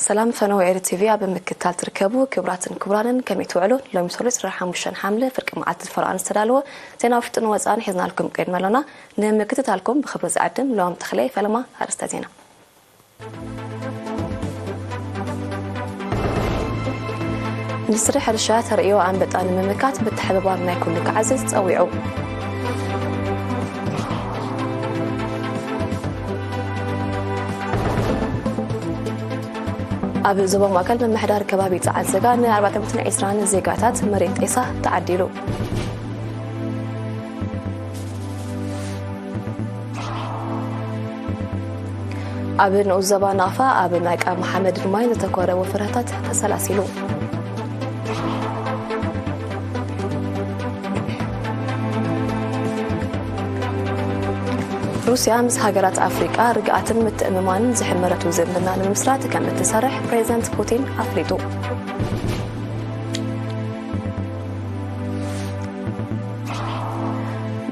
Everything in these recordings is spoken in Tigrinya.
ሰላም ፈነወ ኤሪ ቲቪ ኣብ ምክትታል ትርከቡ ክቡራትን ክቡራንን፣ ከመይ ትውዕሉ? ሎሚ ሰሉስ ዕስራን ሓሙሽተን ሓምለ ፍርቂ መዓልቲ ዝፈረቓ ዝተዳለወ ዜና ውሽጥን ወፃእን ሒዝናልኩም ቀድመ ኣሎና። ንምክትታልኩም ብክብሪ ዝዕድም ሎም ተኽለ። ፈለማ ኣርእስተ ዜና። ሚኒስትሪ ሕርሻ ተርእዮ ኣንበጣ ንምምካት ምትሕብባር ናይ ኩሉ ክዓዝዝ ጸዊዑ። ኣብ ዞባ ማእከል ምምሕዳር ከባቢ ጸዓት ዘጋ ን ኣርባዕተ ሚእትን ዕስራን ዜጋታት መሬት ጤሳ ተዓዲሉ። ኣብ ንኡስ ዞባ ናቕፋ ኣብ ናይ ቃ መሓመድን ማይን ዘተኮረ ወፈራታት ተሰላሲሉ። ሩስያ ምስ ሃገራት ኣፍሪቃ ርግኣትን ምትእምማንን ዝሕመረቱ ዝምድና ንምምስራት ከም እትሰርሕ ፕሬዚደንት ፑቲን ኣፍሊጡ።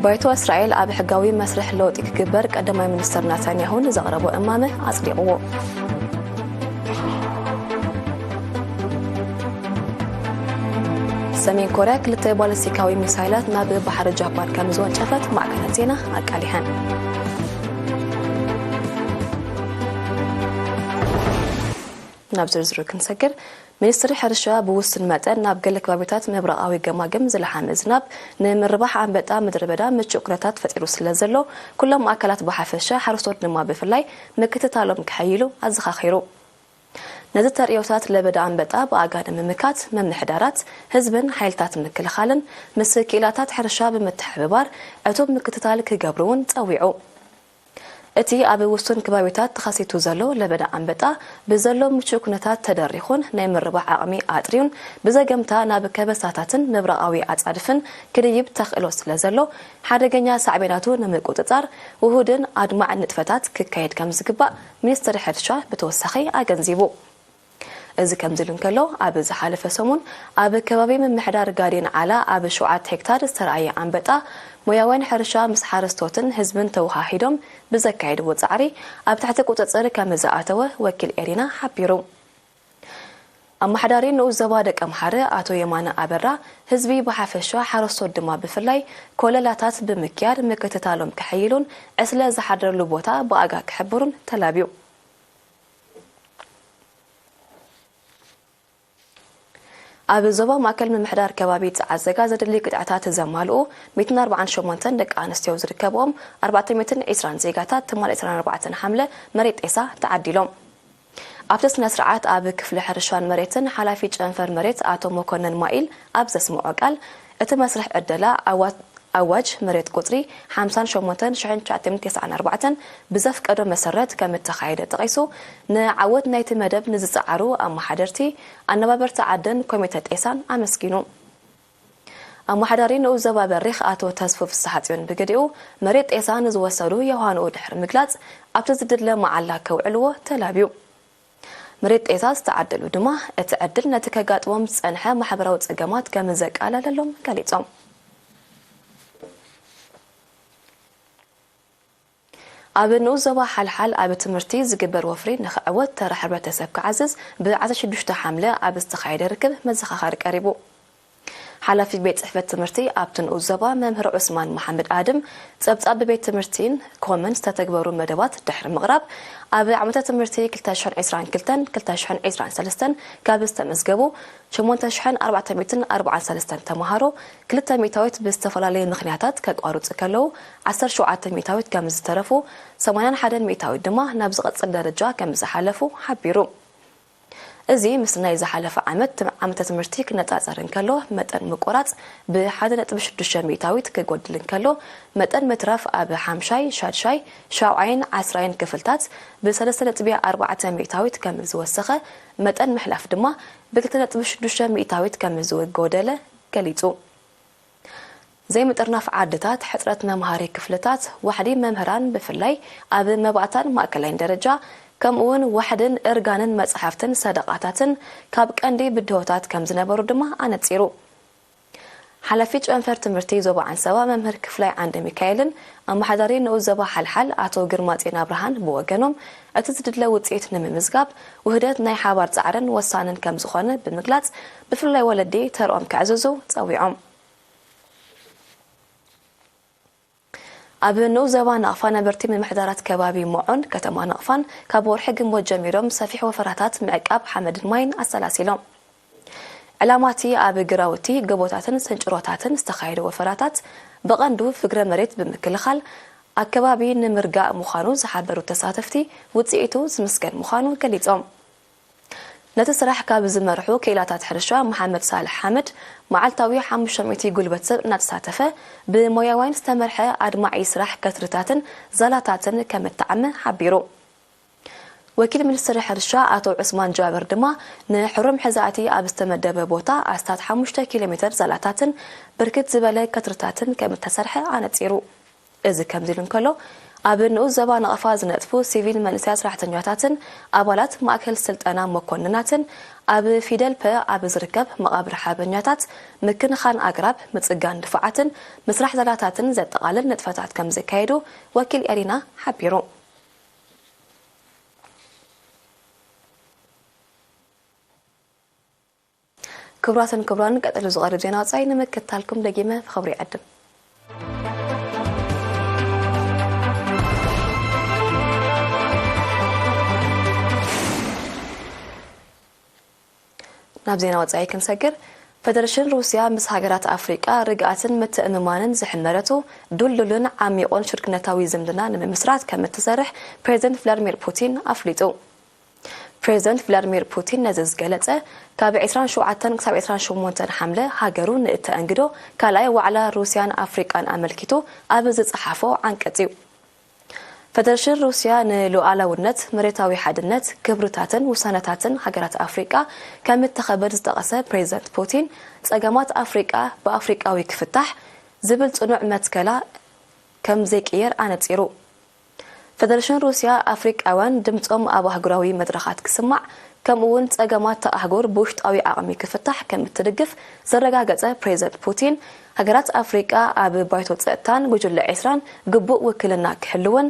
ባይቶ እስራኤል ኣብ ሕጋዊ መስርሕ ለውጢ ክግበር ቀዳማይ ሚኒስትር ናታንያሁ ንዘቕረቦ እማመ ኣጽዲቕዎ። ሰሜን ኮርያ ክልተ ባለስቲካዊ ሚሳይላት ናብ ባሕሪ ጃፓን ከም ዝወንጨፈት ማዕከናት ዜና ኣቃሊሐን። ናብ ዝርዝሩ ክንሰግር፣ ሚኒስትሪ ሕርሻ ብውሱን መጠን ናብ ገለ ከባቢታት ምብራቓዊ ገማግም ዝለሓመ ዝናብ ንምርባሕ ኣንበጣ ምድረ በዳ ምቹእ ኩነታት ፈጢሩ ስለ ዘሎ፣ ኩሎም ኣካላት ብሓፈሻ፣ ሓረስቶት ድማ ብፍላይ ምክትታሎም ከሐይሉ ኣዘኻኺሩ። ነዚ ተርእዮታት ለበዳ ኣንበጣ ብኣጋ ንምምካት፣ ምምሕዳራት፣ ህዝብን ሓይልታት ምክልኻልን ምስ ክኢላታት ሕርሻ ብምትሕብባር ዕቱብ ምክትታል ክገብሩ እውን ጸዊዑ። እቲ ኣብ ውሱን ከባቢታት ተኸሲቱ ዘሎ ለበዳ ኣንበጣ ብዘሎ ምቹእ ኩነታት ተደሪኹን ናይ ምርባሕ ዓቕሚ ኣጥርዩን ብዘገምታ ናብ ከበሳታትን ምብራቓዊ ኣጻድፍን ክድይብ ተኽእሎ ስለ ዘሎ፣ ሓደገኛ ሳዕቤናቱ ንምቁጽጻር ውሁድን ኣድማዕን ንጥፈታት ክካየድ ከም ዝግባእ ሚኒስትሪ ሕርሻ ብተወሳኺ ኣገንዚቡ። እዚ ከምዚ ኢሉ እንከሎ፣ ኣብ ዝሓለፈ ሰሙን ኣብ ከባቢ ምምሕዳር ጋዴን ዓላ ኣብ ሸውዓተ ሄክታር ዝተረኣየ ኣንበጣ፣ ሞያውያን ሕርሻ ምስ ሓረስቶትን ህዝብን ተወሃሂዶም ብዘካየድዎ ጻዕሪ ኣብ ትሕቲ ቁጽጽር ከም ዝኣተወ ወኪል ኤሪና ሓቢሩ። ኣመሓዳሪ ንኡስ ዞባ ደቀምሓረ ኣቶ የማነ ኣበራ፣ ህዝቢ ብሓፈሻ፣ ሓረስቶት ድማ ብፍላይ፣ ኮለላታት ብምክያድ ምክትታሎም ከሐይሉን ዕስለ ዝሓድረሉ ቦታ ብኣጋ ክሕብሩን ተላብዩ። ኣብ ዞባ ማእከል ምምሕዳር ከባቢ ጸዓት ዘጋ ዘድሊ ቅጥዕታት ዘማልኡ ሚእትን ኣርባዓን ሸሞንተን ደቂ ኣንስትዮ ዝርከብኦም ኣርባዕተ ሚእትን ዕስራን ዜጋታት ትማሊ ዕስራን ኣርባዕተን ሓምለ መሬት ጤሳ ተዓዲሎም። ኣብቲ ስነ ስርዓት ኣብ ክፍሊ ሕርሻን መሬትን ሓላፊ ጨንፈር መሬት ኣቶ መኮነን ማኢል ኣብ ዘስምዖ ቃል፣ እቲ መስርሕ ዕደላ ኣዋ-፣ ኣዋጅ መሬት ቁጽሪ ሓምሳን ሸሞንተን ሽሕን ትሽዓተ ሚእትን ተስዓን ኣርባዕተን ብዘፍቀዶ መሰረት ከም እተኻየደ ጠቒሱ፣ ንዓወት ናይቲ መደብ ንዝጸዓሩ ኣመሓደርቲ፣ ኣነባበርቲ ዓድን ኮሚተ ጤሳን ኣመስጊኑ። ኣመሓዳሪ ንኡስ ዞባ በሪኽ ኣቶ ተስፉ ፍስሓጽዮን ብግዲኡ፣ መሬት ጤሳ ንዝወሰዱ የውሃንኡ ድሕሪ ምግላጽ፣ ኣብቲ ዝድለ መዓላ ከውዕልዎ ተላብዩ። መሬት ጤሳ ዝተዓደሉ ድማ፣ እቲ ዕድል ነቲ ከጋጥሞም ዝጸንሐ ማሕበራዊ ጸገማት ከም ዘቃለለሎም ገሊጾም። ኣብ ንኡስ ዞባ ሓልሓል ኣብ ትምህርቲ ዝግበር ወፍሪ ንኽዕወት ተራ ሕብረተሰብ ክዓዝዝ ብ ዓሰርተ ሽዱሽተ ሓምለ ኣብ ዝተኻየደ ርክብ መዘኻኸሪ ቀሪቡ። ሓላፊ ቤት ጽሕፈት ትምህርቲ ኣብቲ ንኡስ ዞባ መምህር ዑስማን መሓመድ ኣድም፣ ጸብጻብ ብቤት ትምህርቲን ኮምን ዝተተግበሩ መደባት ድሕሪ ምቕራብ፣ ኣብ ዓመተ ትምህርቲ ክልተ ሽሕን ዕስራን ክልተን ክልተ ሽሕን ዕስራን ሰለስተን ካብ ዝተመዝገቡ ሸሞንተ ሽሕን ኣርባዕተ ሚእትን ኣርባዓን ሰለስተን ተምሃሮ፣ ክልተ ሚእታዊት ብዝተፈላለየ ምኽንያታት ከቋርጹ ከለዉ፣ ዓሰርተ ሸውዓተ ሚእታዊት ከም ዝተረፉ፣ ሰማንያን ሓደን ሚእታዊት ድማ ናብ ዝቐጽል ደረጃ ከም ዝሓለፉ ሓቢሩ። እዚ ምስ ናይ ዝሓለፈ ዓመት ትም-፣ ዓመተ ትምህርቲ ክነጻጸር እንከሎ፣ መጠን ምቁራጽ ብሓደ ነጥቢ ሽዱሽተ ሚእታዊት ክጎድል እንከሎ፣ መጠን ምትራፍ ኣብ ሓምሻይ፣ ሻድሻይ፣ ሻውዓይን ዓስራይን ክፍልታት ብሰለስተ ነጥቢ ኣርባዕተ ሚእታዊት ከም ዝወሰኸ፣ መጠን ምሕላፍ ድማ ብክልተ ነጥቢ ሽዱሽተ ሚእታዊት ከም ዝጎደለ ገሊጹ። ዘይምጥርናፍ ዓድታት፣ ሕጽረት መምሃሪ ክፍልታት፣ ዋሕዲ መምህራን ብፍላይ ኣብ መባእታን ማእከላይን ደረጃ፣ ከምኡ'ውን ዋሕድን እርጋንን መጻሕፍትን ሰደቓታትን ካብ ቀንዲ ብድሆታት ከም ዝነበሩ ድማ ኣነጺሩ። ሓላፊ ጨንፈር ትምህርቲ ዞባ ዓንሰባ መምህር ክፍላይ ዓንደ ሚካኤልን ኣመሓዳሪ ንኡስ ዞባ ሓልሓል ኣቶ ግርማጼን ኣብርሃን ብወገኖም፣ እቲ ዝድለ ውፅኢት ንምምዝጋብ ውህደት ናይ ሓባር ፃዕርን ወሳንን ከም ዝኾነ ብምግላፅ፣ ብፍላይ ወለዲ ተርኦም ከዕዝዙ ፀዊዖም። ኣብ ንኡስ ዞባ ናቕፋ ነበርቲ ምምሕዳራት ከባቢ ሞዖን ከተማ ናቕፋን ካብ ወርሒ ግንቦት ጀሚሮም ሰፊሕ ወፈራታት ምዕቃብ ሓመድን ማይን ኣሰላሲሎም። ዕላማቲ ኣብ ግራውቲ፣ ጎቦታትን ስንጭሮታትን ዝተኻየደ ወፈራታት ብቐንዱ ፍግረ መሬት ብምክልኻል ኣከባቢ ንምርጋእ ምዃኑ ዝሓበሩ ተሳተፍቲ፣ ውፅኢቱ ዝምስገን ምዃኑ ገሊጾም። ነቲ ስራሕ ካብ ዝመርሑ ክኢላታት ሕርሻ መሓመድ ሳልሕ ሓመድ፣ መዓልታዊ ሓሙሽተ ሚእቲ ጉልበት ሰብ እናተሳተፈ ብሞያውያን ዝተመርሐ ኣድማዒ ስራሕ ከትርታትን ዛላታትን ከም እተዓመ ሓቢሩ። ወኪል ሚኒስትሪ ሕርሻ ኣቶ ዑስማን ጃብር ድማ ንሕሩም ሕዛእቲ ኣብ ዝተመደበ ቦታ ኣስታት ሓሙሽተ ኪሎ ሜትር ዛላታትን ብርክት ዝበለ ከትርታትን ከም እተሰርሐ ኣነጺሩ። እዚ ከምዚ ኢሉ እንከሎ፣ ኣብ ንኡስ ዞባ ናቕፋ ዝነጥፉ ሲቪል መንእሰያት ሰራሕተኛታትን ኣባላት ማእከል ስልጠና መኮንናትን ኣብ ፊደል ፐ ኣብ ዝርከብ መቓብር ሓርበኛታት ምክንኻን ኣግራብ፣ ምጽጋን ድፋዓትን ምስራሕ ዛላታትን ዘጠቓልል ንጥፈታት ከም ዘካየዱ ወኪል ኤሪና ሓቢሩ። ክቡራትን ክቡራን፣ ቀጺሉ ዝቐርብ ዜና ወጻኢ ንምክትታልኩም ደጊመ ብኽብሪ ይዕድም። ናብ ዜና ወጻኢ ክንሰግር፣ ፈደረሽን ሩስያ ምስ ሃገራት ኣፍሪቃ ርግኣትን ምትእምማንን ዝሕመረቱ ድልዱልን ዓሚቑን ሽርክነታዊ ዝምድና ንምምስራት ከም እትሰርሕ ፕሬዚደንት ቭላድሚር ፑቲን ኣፍሊጡ። ፕሬዚደንት ቭላድሚር ፑቲን ነዚ ዝገለጸ፣ ካብ ዕስራን ሸውዓተን ክሳብ ዕስራን ሸሞንተን ሓምለ ሃገሩ ንእተኣንግዶ ካልኣይ ዋዕላ ሩስያን ኣፍሪቃን ኣመልኪቱ ኣብ ዝጸሓፎ ዓንቀጽ እዩ። ፈደረሽን ሩስያ ንሉዓላውነት፣ መሬታዊ ሓድነት፣ ክብርታትን ውሳነታትን ሃገራት ኣፍሪቃ ከም እተኸብር ዝጠቐሰ ፕሬዚደንት ፑቲን፣ ጸገማት ኣፍሪቃ ብኣፍሪቃዊ ክፍታሕ ዝብል ጽኑዕ መትከላ ከም ዘይቅየር ኣነጺሩ። ፈደረሽን ሩስያ ኣፍሪቃውያን ድምጾም ኣብ ኣህጉራዊ መድረኻት ክስማዕ፣ ከምኡ እውን ጸገማት እታ ኣህጉር ብውሽጣዊ ዓቕሚ ክፍታሕ ከም እትድግፍ ዘረጋገጸ ፕሬዚደንት ፑቲን፣ ሃገራት ኣፍሪቃ ኣብ ባይቶ ጸጥታን ጉጅለ ዕስራን ግቡእ ውክልና ክህልወን፣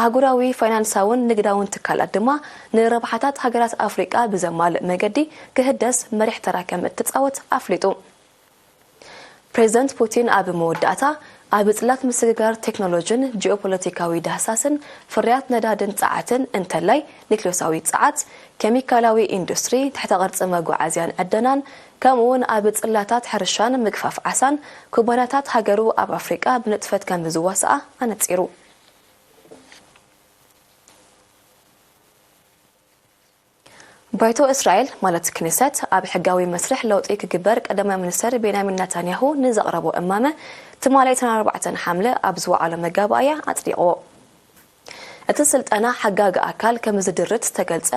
ኣህጉራዊ ፋይናንሳውን ንግዳውን ትካላት ድማ ንረብሓታት ሃገራት ኣፍሪቃ ብዘማልእ መገዲ ክህደስ መሪሕ ተራ ከም እትጻወት ኣፍሊጡ። ፕሬዚደንት ፑቲን ኣብ መወዳእታ፣ ኣብ ጽላት ምስግጋር ቴክኖሎጂን ጂኦፖለቲካዊ ዳህሳስን ፍርያት ነዳድን ጸዓትን፣ እንተላይ ኒክሌሳዊ ጸዓት፣ ኬሚካላዊ ኢንዱስትሪ፣ ትሕተ ቅርጺ መጓዓዝያን ዕደናን፣ ከምኡውን ኣብ ጽላታት ሕርሻን ምግፋፍ ዓሳን ኩባንያታት ሃገሩ ኣብ ኣፍሪቃ ብንጥፈት ከም ዝዋስኣ ኣነጺሩ። ባይቶ እስራኤል፣ ማለት ክኔሰት፣ ኣብ ሕጋዊ መስርሕ ለውጢ ክግበር ቀዳማይ ሚኒስተር ቤንያሚን ናታንያሁ ንዘቕረቦ እማመ፣ ትማሊ ዕስራን ኣርባዕተን ሓምለ ኣብ ዝወዓሎ መጋባእያ ኣጽዲቕዎ። እቲ ስልጠና ሓጋጊ ኣካል ከም ዝድርት ዝተገልጸ፣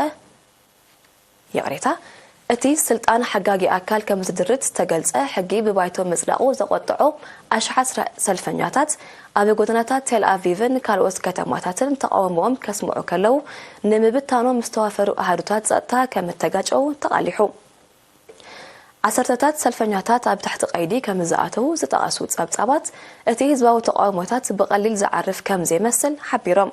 ይቕሬታ፣ እቲ ስልጣን ሓጋጊ ኣካል ከም ዝድርት ዝተገልጸ ሕጊ ብባይቶ ምጽዳቑ ዘቖጥዑ ኣሽሓት ስራ-፣ ሰልፈኛታት ኣብ ጎደናታት ቴል ኣቪቭን ካልኦት ከተማታትን ተቓውሞኦም ከስምዑ ከለዉ፣ ንምብታኖም ዝተዋፈሩ ኣሃዱታት ጸጥታ ከም እተጋጨዉ ተቓሊሑ። ዓሰርተታት ሰልፈኛታት ኣብ ትሕቲ ቀይዲ ከም ዝኣተዉ ዝጠቐሱ ጸብጻባት፣ እቲ ህዝባዊ ተቓውሞታት ብቐሊል ዝዓርፍ ከም ዘይመስል ሓቢሮም።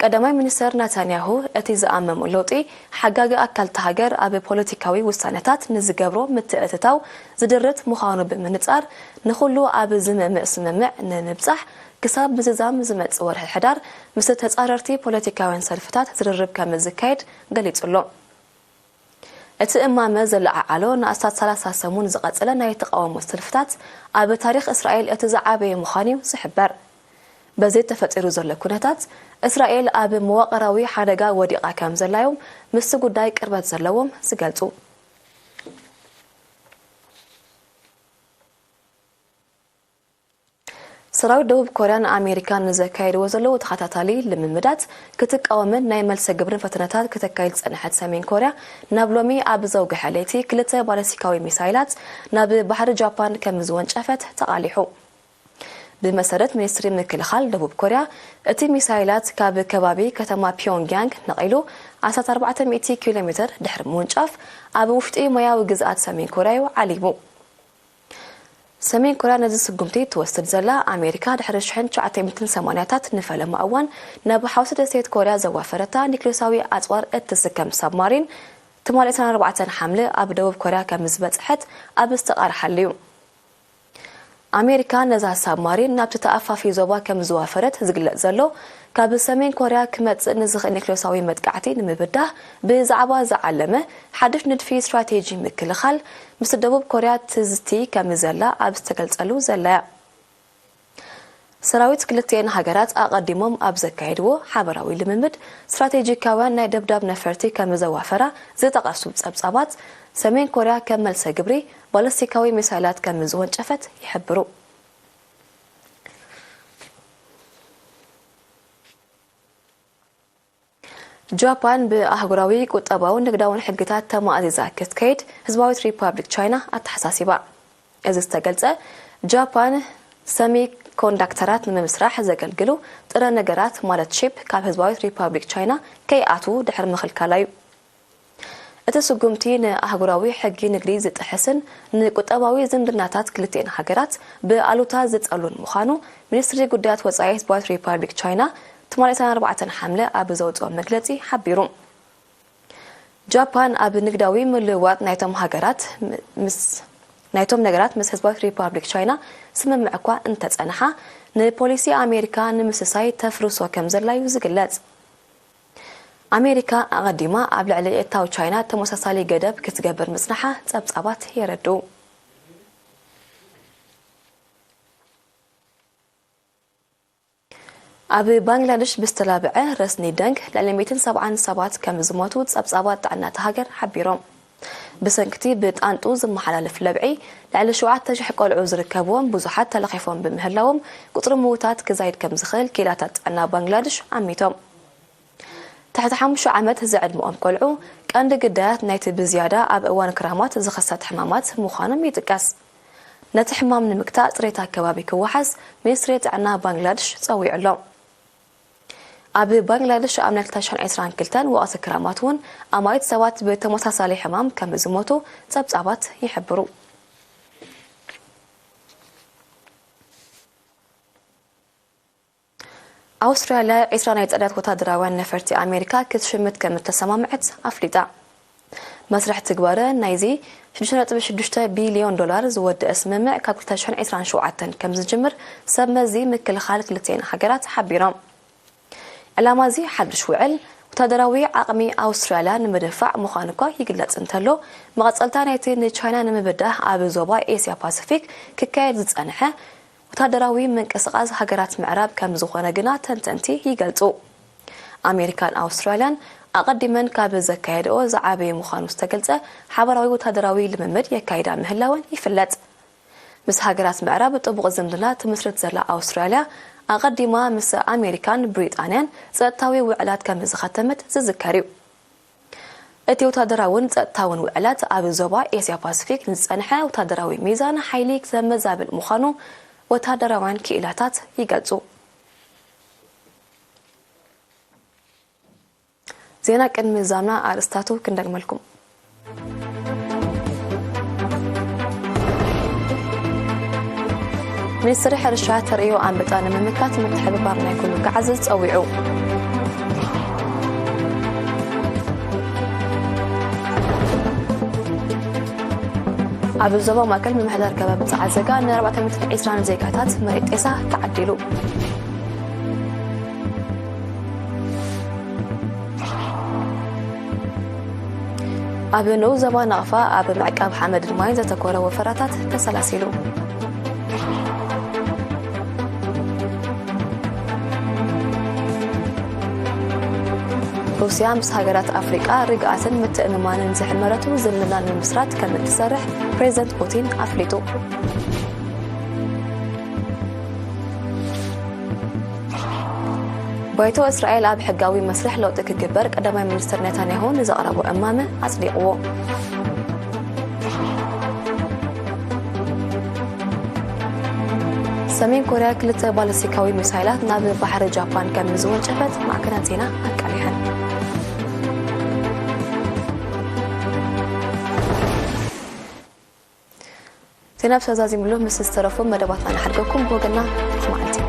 ቀዳማይ ሚኒስተር ናታንያሁ፣ እቲ ዝኣመሞ ለውጢ ሓጋጊ ኣካል እታ ሃገር ኣብ ፖለቲካዊ ውሳነታት ንዝገብሮ ምትእትታው ዝድርት ምዃኑ ብምንጻር፣ ንኹሉ ኣብ ዝምምእ ስምምዕ ንምብጻሕ ክሳብ ምዝዛም ዝመጽእ ወርሒ ሕዳር ምስ ተጻረርቲ ፖለቲካውያን ሰልፍታት ዝርርብ ከም ዝካየድ ገሊጹ ኣሎ። እቲ እማመ ዘለዓዓሎ ንኣስታት ሰላሳ ሰሙን ዝቐጸለ ናይ ተቓውሞ ሰልፍታት፣ ኣብ ታሪኽ እስራኤል እቲ ዝዓበየ ምዃኑ'ዩ ዝሕበር። በዚ ተፈጢሩ ዘሎ ኩነታት፣ እስራኤል ኣብ መዋቕራዊ ሓደጋ ወዲቓ ከም ዘላ'ዮም ምስቲ ጉዳይ ቅርበት ዘለዎም ዝገልጹ። ሰራዊት ደቡብ ኮርያን ኣሜሪካን ንዘካየድዎ ዘለዉ ተኸታታሊ ልምምዳት ክትቃወምን ናይ መልሰ ግብርን ፈተነታት ክተካይድ ዝጸንሐት ሰሜን ኮርያ፣ ናብ ሎሚ ኣብ ዘውግሐ ለይቲ ክልተ ባለስቲካዊ ሚሳይላት ናብ ባሕሪ ጃፓን ከም ዝወንጨፈት ተቓሊሑ። ብመሰረት ሚኒስትሪ ምክልኻል ደቡብ ኮርያ፣ እቲ ሚሳይላት ካብ ከባቢ ከተማ ፒዮንግያንግ ነቒሉ ኣስታት ኣርባዕተ ሚእቲ ኪሎ ሜትር ድሕሪ ምውንጫፍ፣ ኣብ ውሽጢ ማያዊ ግዝኣት ሰሜን ኮርያ እዩ ዓሊቡ። ሰሜን ኮርያ ነዚ ስጉምቲ ትወስድ ዘላ፣ ኣሜሪካ ድሕሪ ሽሕን ትሽዓተ ሚእትን ሰማንያታት ንፈለማ እዋን ናብ ሓውሲ ደሴት ኮርያ ዘዋፈረታ ኒክሌሳዊ ኣጽዋር እትስከም ሳብማሪን ትማሊ ዕስራን ኣርባዕተን ሓምለ ኣብ ደቡብ ኮርያ ከም ዝበጽሐት ኣብ ዝተቓርሓሉ እዩ። ኣሜሪካ ነዛ ሳብማሪን ናብቲ ተኣፋፊ ዞባ ከም ዝዋፈረት ዝግለጽ ዘሎ፣ ካብ ሰሜን ኮርያ ክመጽእ ንዝኽእል ኒክሌሳዊ መጥቃዕቲ ንምብዳህ ብዛዕባ ዝዓለመ ሓድሽ ንድፊ ስትራቴጂ ምክልኻል ምስ ደቡብ ኮርያ ትዝቲ ከም ዘላ ኣብ ዝተገልጸሉ ዘላ እያ። ሰራዊት ክልቲኤን ሃገራት ኣቐዲሞም ኣብ ዘካየድዎ ሓበራዊ ልምምድ፣ ስትራቴጂካውያን ናይ ደብዳብ ነፈርቲ ከም ዘዋፈራ ዝጠቐሱ ጸብጻባት፣ ሰሜን ኮርያ ከም መልሰ ግብሪ ባለስቲካዊ ሚሳይላት ከም ዝወንጨፈት ይሕብሩ። ጃፓን ብኣህጉራዊ ቁጠባውን ንግዳውን ሕግታት ተማእዚዛ ክትከይድ ህዝባዊት ሪፓብሊክ ቻይና ኣተሓሳሲባ። እዚ ዝተገልጸ፣ ጃፓን ሰሚ ኮንዳክተራት ንምስራሕ ዘገልግሉ ጥረ ነገራት ማለት ቺፕ ካብ ህዝባዊት ሪፓብሊክ ቻይና ከይኣትዉ ድሕሪ ምኽልካላ እዩ። እቲ ስጉምቲ ንኣህጉራዊ ሕጊ ንግዲ ዝጥሕስን ንቁጠባዊ ዝምድናታት ክልቲኤን ሃገራት ብኣሉታ ዝጸሉን ምዃኑ ሚኒስትሪ ጉዳያት ወጻኢ ህዝባዊት ሪፓብሊክ ቻይና ትማሊ ዕስራን ኣርባዕተን ሓምለ ኣብ ዘውጽኦ መግለጺ ሓቢሩ። ጃፓን ኣብ ንግዳዊ ምልውዋጥ ናይቶም ሃገራት ምስ ናይቶም ነገራት ምስ ህዝባዊት ሪፓብሊክ ቻይና ስምምዕ እኳ እንተጸንሓ፣ ንፖሊሲ ኣሜሪካ ንምስሳይ ተፍርሶ ከም ዘላ እዩ ዝግለጽ። ኣሜሪካ ኣቐዲማ ኣብ ልዕሊ እታው ቻይና ተመሳሳሊ ገደብ ክትገብር ምጽንሓ ጸብጻባት የረድኡ። ኣብ ባንግላደሽ ብዝተላብዐ ረስኒ ደንግ ልዕሊ ሚእትን ሰብዓን ሰባት ከም ዝሞቱ ጸብጻባት ጥዕና እታ ሃገር ሓቢሮም። ብሰንክቲ ብጣንጡ ዝመሓላለፍ ለብዒ፣ ልዕሊ ሸውዓተ ሺሕ ቆልዑ ዝርከብዎም ብዙሓት ተለኺፎም ብምህላዎም፣ ቁጽሪ ምዉታት ክዛይድ ከም ዝኽእል ክኢላታት ጥዕና ባንግላደሽ ኣሚቶም። ትሕቲ ሓሙሽተ ዓመት ዝዕድመኦም ቆልዑ ቀንዲ ግዳያት ናይቲ ብዝያዳ ኣብ እዋን ክራማት ዝኽሰት ሕማማት ምዃኖም ይጥቀስ። ነቲ ሕማም ንምግታእ ጽሬት ኣከባቢ ክወሓስ ሚኒስትሪ ጥዕና ባንግላደሽ ጸዊዑ ኣሎ። ኣብ ባንግላደሽ ኣብ ናይ ክልተ ሽሕን ዕስራን ክልተን ወቕቲ ክራማት እውን ኣማኢት ሰባት ብተመሳሳሊ ሕማም ከም ዝሞቱ ጸብጻባት ይሕብሩ። ኣውስትራልያ ዕስራ ናይ ጽዕነት ወታደራውያን ነፈርቲ ኣሜሪካ ክትሽምት ከም እተሰማምዐት ኣፍሊጣ። መስርሕ ትግባረ ናይዚ ሽዱሽተ ነጥቢ ሽዱሽተ ቢልዮን ዶላር ዝወደአ ስምምዕ ካብ ክልተ ሽሕን ዕስራን ሸውዓተን ከም ዝጅምር ሰብ መዚ ምክልኻል ክልቲኤን ሃገራት ሓቢሮም። ዕላማ እዚ ሓድሽ ውዕል፣ ወታደራዊ ዓቕሚ ኣውስትራልያ ንምድንፋዕ ምዃኑ እኳ ይግለጽ እንተሎ፣ መቐጸልታ ናይቲ ንቻይና ንምብዳህ ኣብ ዞባ ኤስያ ፓሲፊክ ክካየድ ዝጸንሐ ወታደራዊ ምንቅስቓስ ሃገራት ምዕራብ ከም ዝኾነ ግና ተንተንቲ ይገልጹ። ኣሜሪካን ኣውስትራልያን ኣቐዲመን ካብ ዘካየድኦ ዝዓበየ ምዃኑ ዝተገልጸ ሓበራዊ ወታደራዊ ልምምድ የካይዳ ምህላወን ይፍለጥ። ምስ ሃገራት ምዕራብ ጥቡቕ ዝምድና ትምስርት ዘላ ኣውስትራልያ፣ ኣቐዲማ ምስ ኣሜሪካን ብሪጣንያን ጸጥታዊ ውዕላት ከም ዝኸተመት ዝዝከር እዩ። እቲ ወታደራውን ጸጥታውን ውዕላት ኣብ ዞባ ኤስያ ፓሲፊክ ንዝጸንሐ ወታደራዊ ሚዛን ሓይሊ ዘመዛብል ምዃኑ ወታደራውያን ክኢላታት ይገልጹ። ዜና ቅድሚ ምዛምና ኣርእስታቱ ክንደግመልኩም። ሚኒስትሪ ሕርሻ ተርእዮ ኣንበጣ ንምምካት ምትሕብባር ናይ ኩሉ ክዓዝዝ ጸዊዑ። ኣብ ዞባ ማእከል ምምሕዳር ከባቢ ጸዓዘጋ ን ኣርባዕተ ሚእትን ዕስራን ዜጋታት መሬት ጤሳ ተዓዲሉ። ኣብ ንኡስ ዞባ ናቕፋ ኣብ ምዕቃብ ሓመድን ማይን ዘተኮረ ወፈራታት ተሰላሲሉ። ሩስያ ምስ ሃገራት ኣፍሪቃ ርግኣትን ምትእምማንን ዝሕመረቱ ዝምድና ንምምስራት ከም እትሰርሕ ፕሬዚደንት ፑቲን ኣፍሊጡ። ባይቶ እስራኤል ኣብ ሕጋዊ መስርሕ ለውጢ ክግበር ቀዳማይ ሚኒስትር ኔታንያሁ ንዘቕረቦ እማመ ኣጽዲቕዎ። ሰሜን ኮርያ ክልተ ባለስቲካዊ ሚሳይላት ናብ ባሕሪ ጃፓን ከም ዝወንጨፈት ማዕከናት ዜና ኣቃሊሐን። ገና ብሰዛዚምሉ ምስ ዝተረፉ መደባትና ንሓድገኩም። ብወገና መዓልቲ